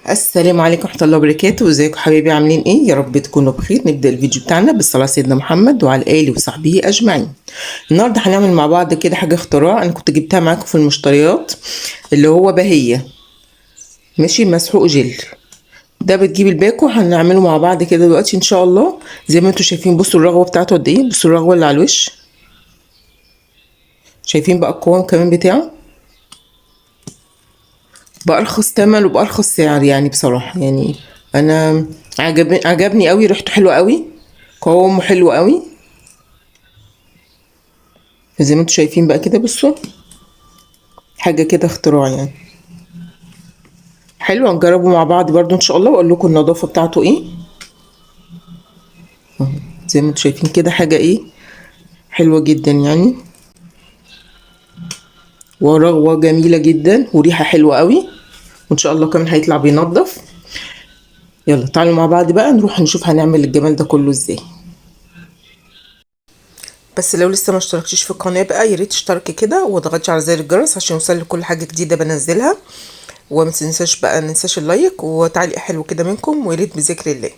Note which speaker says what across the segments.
Speaker 1: السلام عليكم ورحمة الله وبركاته. ازيكم حبايبي، عاملين ايه؟ يا رب تكونوا بخير. نبدأ الفيديو بتاعنا بالصلاة على سيدنا محمد وعلى آله وصحبه أجمعين. النهارده هنعمل مع بعض كده حاجة اختراع، انا كنت جبتها معاكم في المشتريات، اللي هو بهية، ماشي، مسحوق جل. ده بتجيب الباكو، هنعمله مع بعض كده دلوقتي ان شاء الله. زي ما انتم شايفين، بصوا الرغوة بتاعته قد ايه، بصوا الرغوة اللي على الوش، شايفين بقى القوام كمان بتاعه، بأرخص تمن وبأرخص سعر. يعني بصراحة يعني انا عجبني قوي، ريحته حلوة قوي، قوامه حلو قوي. زي ما انتم شايفين بقى كده، بصوا حاجة كده اختراع يعني حلو. هنجربه مع بعض برضو ان شاء الله واقول لكم النظافة بتاعته ايه. زي ما انتم شايفين كده حاجة ايه حلوة جدا يعني، ورغوة جميلة جدا وريحة حلوة قوي، وان شاء الله كمان هيطلع بينظف. يلا تعالوا مع بعض بقى نروح نشوف هنعمل الجمال ده كله ازاي. بس لو لسه ما اشتركتيش في القناة بقى يا ريت تشتركي كده وتضغطي على زر الجرس عشان يوصلك كل حاجة جديدة بنزلها، وما تنساش بقى، ننساش اللايك وتعليق حلو كده منكم، ويا ريت بذكر الله.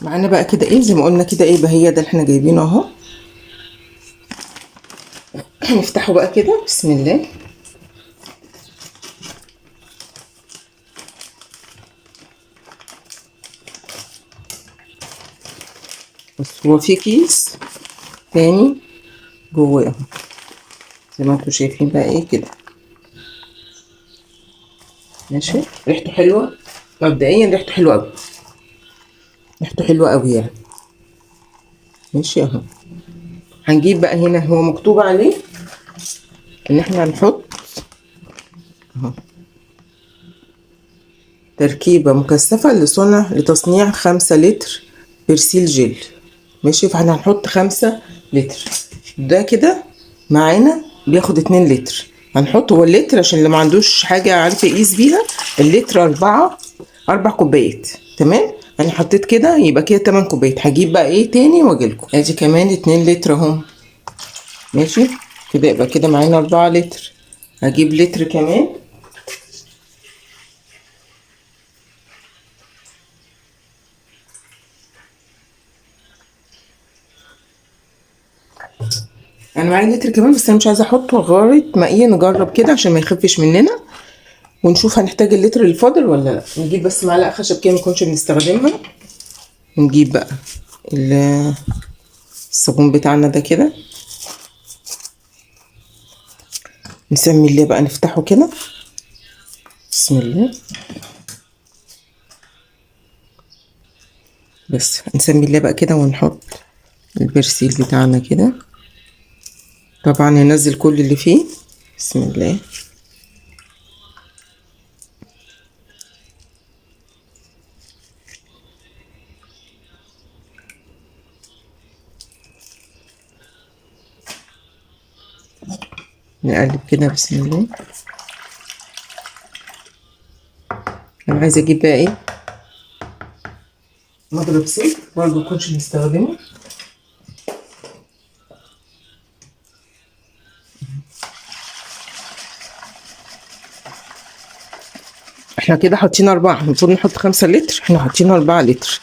Speaker 1: معانا بقى كده ايه زي ما قلنا كده ايه بهية ده اللي احنا جايبينه اهو. نفتحه بقى كده، بسم الله. بس هو في كيس تاني جواه اهو، زي ما انتم شايفين بقى ايه كده، ماشي. ريحته حلوة مبدئيا، ريحته حلوة قوي، ريحته حلوة قوي يعني، ماشي اهو. هنجيب بقى هنا، هو مكتوب عليه ان احنا هنحط اهو تركيبه مكثفة لتصنيع 5 لتر برسيل جل، ماشي. فاحنا هنحط 5 لتر، ده كده معانا بياخد 2 لتر. هنحط هو اللتر عشان اللي ما عندوش حاجة عارف يقيس بيها، اللتر 4 كوبايات، تمام. انا حطيت كده يبقى كده 8 كوبايات. هجيب بقى ايه تاني واجيلكم. ادي كمان 2 لتر اهو، ماشي كده، يبقى كده معانا 4 لتر. هجيب لتر كمان، انا معايا لتر كمان بس انا مش عايزه احطه لغاية ما ايه نجرب كده عشان ما يخفش مننا، ونشوف هنحتاج اللتر اللي فاضل ولا لا. نجيب بس معلقه خشب كده ما نكونش بنستخدمها، ونجيب بقى الصابون بتاعنا ده كده، نسمي الله بقى، نفتحه كده، بسم الله. بس نسمي الله بقى كده ونحط البرسيل بتاعنا كده، طبعا ننزل كل اللي فيه، بسم الله. نقلب كده، بسم الله. انا عايزه اجيب بقى ايه مضرب سلك برضه مكنش بنستخدمه. احنا كده حاطين 4، المفروض نحط 5 لتر، احنا حاطين 4 لتر.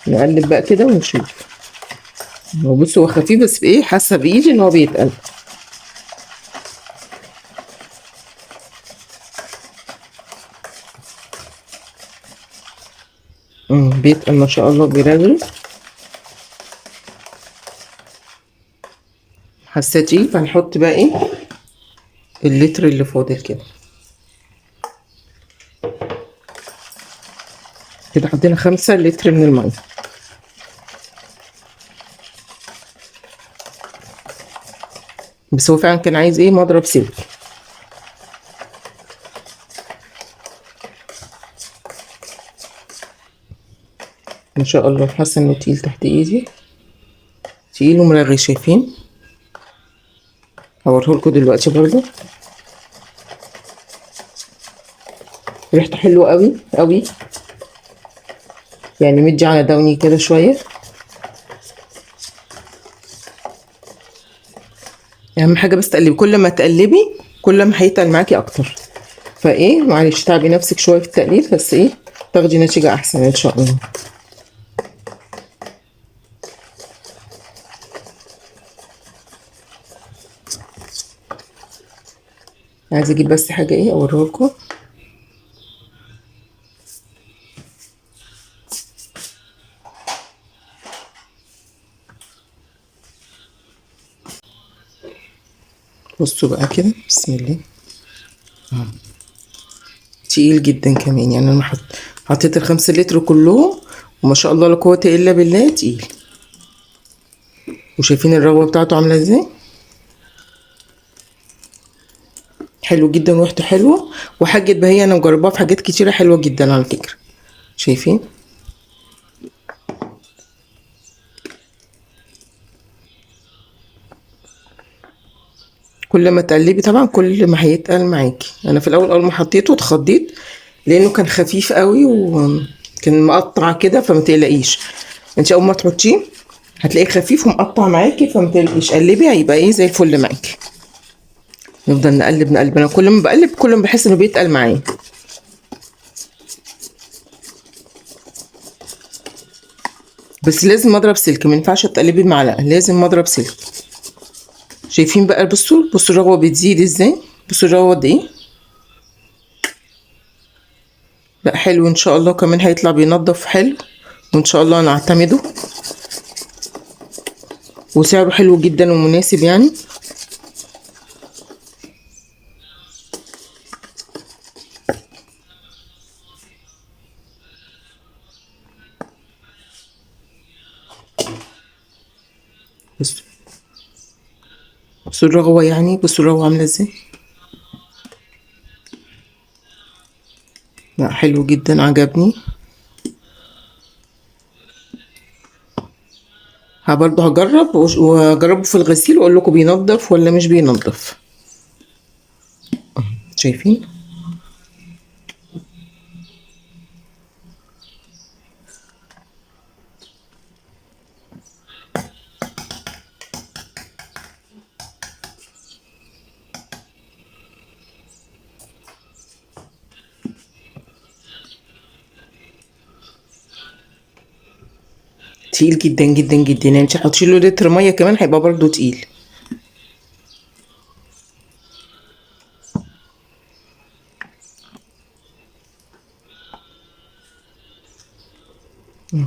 Speaker 1: نقلب بقى كده ونشوف. هو بصوا هو خفيف بس بايه، حاسه بايدي ان هو بيتقل. بيتقل ما شاء الله، بيرغي. حاسه تقيل، فهنحط بقى ايه اللتر اللي فاضل كده. كده حطينا 5 لتر من المية. بس هو فعلا كان عايز ايه مضرب سلك. ما شاء الله حاسه انه تقيل تحت ايدي، تقيل ومرغي، شايفين؟ هوريهولكوا دلوقتي برضو. ريحته حلوة قوي قوي يعني، مدي على دوني كده شوية. اهم حاجة بس تقلبي، كل ما تقلبي كل ما هيتقل معاكي اكتر. فايه معلش تعبي نفسك شوية في التقليب، بس ايه تاخدي نتيجة احسن ان شاء الله. عايزه اجيب بس حاجة ايه اوريها لكم. بصوا بقى كده، بسم الله. تقيل جدا كمان، يعني انا حطيت ال5 لتر كلهم وما شاء الله لا قوة الا بالله، تقيل. وشايفين الرغوه بتاعته عامله ازاي؟ حلو جدا وريحته حلوة. وحاجه بهيه انا مجرباها في حاجات كتيرة حلوة جدا على فكرة. شايفين؟ كل ما تقلبي طبعا كل ما هيتقل معاكي. انا في الاول اول ما حطيته اتخضيت لانه كان خفيف قوي وكان مقطع كده، فما تقلقيش انت اول ما تحطيه هتلاقيه خفيف ومقطع معاكي، فما تقلقيش، قلبي هيبقى ايه زي الفل معاكي. نفضل نقلب نقلب، انا كل ما بقلب كل ما بحس انه بيتقل معايا. بس لازم اضرب سلك، ما ينفعش تقلبي بمعلقه، لازم اضرب سلك. شايفين بقى؟ بصوا بصوا الرغوه بتزيد ازاي، بصوا الرغوه قد ايه. لا حلو ان شاء الله، كمان هيطلع بينضف حلو وان شاء الله انا اعتمده، وسعره حلو جدا ومناسب يعني. بصوا بصوا الرغوه يعني، بصوا الرغوه عامله ازاي. لا حلو جدا عجبني. ها برضه هجرب واجربه في الغسيل واقول لكم بينظف ولا مش بينظف. شايفين؟ تقيل جدا جدا جدا، يعني انت هتحطي له لتر مية كمان هيبقى برضه تقيل.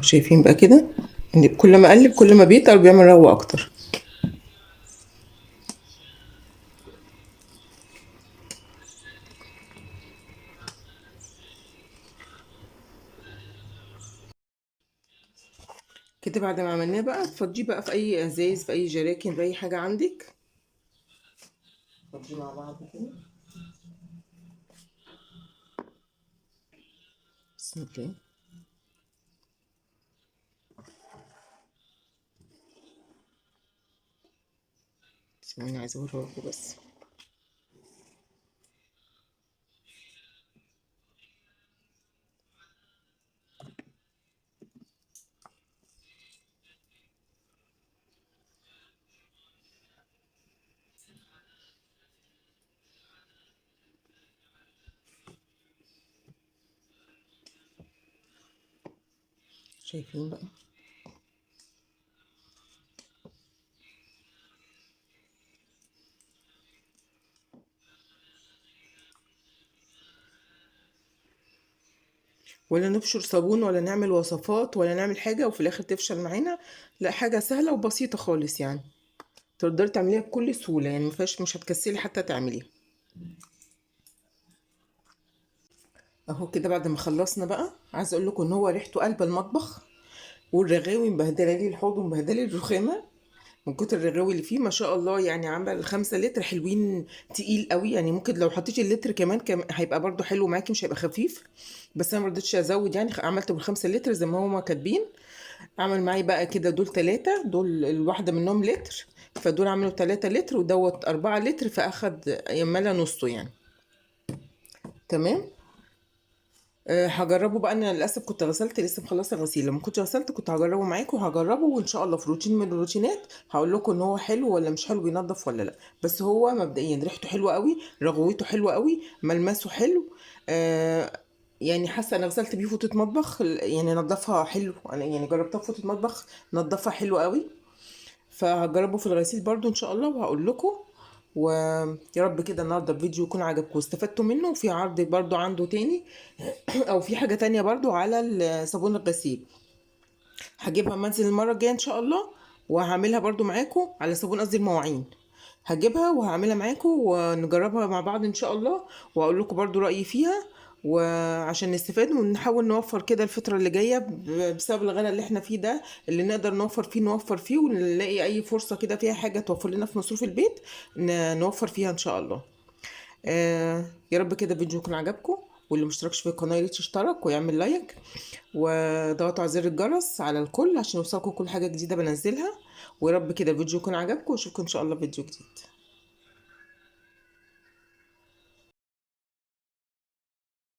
Speaker 1: شايفين بقى كده؟ كل ما اقلب كل ما بيتقل بيعمل رغوه اكتر. كده بعد ما عملناه بقى تفضيه بقى في اي ازايز، في اي جراكن، في اي حاجة عندك. فضية مع بعض كده. بسم الله. ثواني عايزه اوريكم بس. شايفين بقى؟ ولا نبشر صابون ولا نعمل وصفات ولا نعمل حاجة وفي الآخر تفشل معانا. لا حاجة سهلة وبسيطة خالص، يعني تقدري تعمليها بكل سهولة، يعني ما فيهاش، مش هتكسلي حتى تعمليها. اهو كده بعد ما خلصنا بقى، عايزه اقول لكم ان هو ريحته قلب المطبخ، والرغاوي مبهدله لي الحوض ومبهدله لي الرخامه من كتر الرغاوي اللي فيه ما شاء الله. يعني عمل 5 لتر حلوين، تقيل قوي، يعني ممكن لو حطيتي اللتر كمان هيبقى برده حلو معاكي، مش هيبقى خفيف. بس انا ما رضيتش ازود، يعني عملته بال5 لتر زي ما هما كاتبين. عمل معايا بقى كده دول 3، دول الواحدة منهم لتر، فدول عملوا 3 لتر ودوت 4 لتر، فاخد يملا نصه يعني. تمام. هجربه بقى. انا للاسف كنت غسلت، لسه مخلصة غسيل، لما كنت غسلت كنت هجربه معاكم، وهجربه وان شاء الله في روتين من الروتينات هقول لكم ان هو حلو ولا مش حلو، بينظف ولا لا. بس هو مبدئيا ريحته حلوة قوي، رغوته حلوة قوي، ملمسه حلو. آه يعني حاسه انا غسلت بيه فوطه مطبخ، يعني نضفها حلو، انا يعني جربتها في فوطه مطبخ نضفها حلو قوي. فهجربه في الغسيل برضو ان شاء الله وهقول لكم. ويا رب كده النهارده الفيديو يكون عجبكم واستفدتوا منه. وفي عرض برضو عنده تاني او في حاجة تانية برضو على صابون الغسيل، هجيبها منزل المرة الجاية ان شاء الله، وهعملها برضو معاكم على صابون، قصدي المواعين، هجيبها وهعملها معاكم ونجربها مع بعض ان شاء الله، واقول لكم برضو رايي فيها، وعشان نستفاد ونحاول نوفر كده الفترة اللي جاية بسبب الغلاء اللي احنا فيه ده، اللي نقدر نوفر فيه نوفر فيه، ونلاقي اي فرصة كده فيها حاجة توفر لنا في مصروف البيت نوفر فيها ان شاء الله. يا رب كده الفيديو يكون عجبكم، واللي مشتركش في القناة يا ريت يشترك ويعمل لايك، وضغطوا على زر الجرس على الكل عشان يوصلكم كل حاجة جديدة بنزلها. ويا رب كده الفيديو يكون عجبكم، واشوفكم ان شاء الله في فيديو جديد.